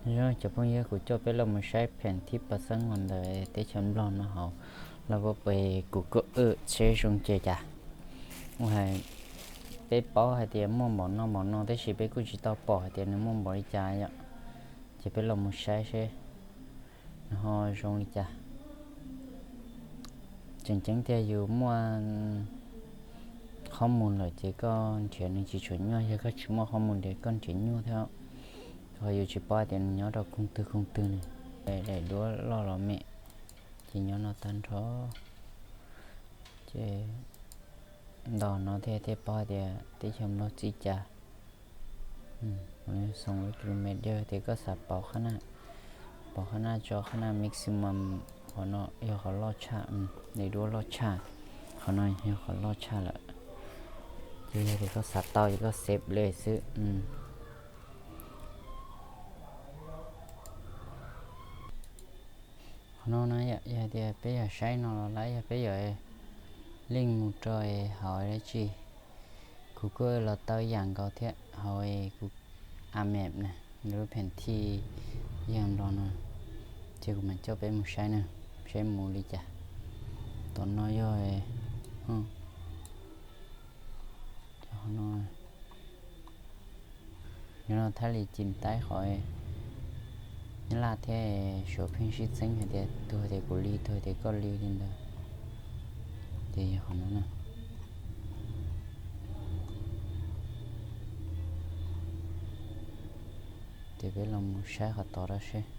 Cov phooj ywg, kuv coj peb los mus saib pheem thib pas xeeb uas ntawm teb chaws Nplog no hauv lab pab pe kuv koj seb zoo li cas. Ua hais peb paub hais tias muaj npaum no npaum no tab sis peb kuj tsis tau pom hais tias nws muaj npaum li cas yom. Ces peb los mus saib seb nws ho zoo li cas. Tseem ceeb tiag yus muaj qhob mus lawm ces koj nrhiav nws tsis tshua nyuaj, yog koj tsis muaj qhob mus ces koj nrhiav nyuaj thiab. Ho yus tsis paub tias nws nyob rau koog twg koog twg ne. Daim duab loj los me, ces nyob no tag nrho. Ces ntos no thiaj thiaj paub tias teb chaws Nplog txij cas. Xoo kilometer tias koj xav pauv qhab naj, pauv qhab naj tso qhab naj maximum, qhov no yog qhov loj tshaj, daim duab loj tshaj, qhov no yog qhov loj tshaj lawm. Ces yog tias koj xav tau ces koj save li xwb. Qhov no na yom, yog tias peb yog saib no los lawm yog peb yuav link mus rau hauv dab tsi, kuv kuj los tau yam nkaus thiab hauv kuv ArcMap na, lub pheem thib yeej nrog no, ces kuv mam coj peb mus saib na, saib mus li cas. Tom no yog no, nyob no thaj li cim taib qhov Nyab Laj thiab Suav pheej sib txeeb hais tias tus hais tias kuv li, tus hais tias koj li li ntawd. Ces yog qhov no na. Ces peb los mus saib qhov tod rau seb.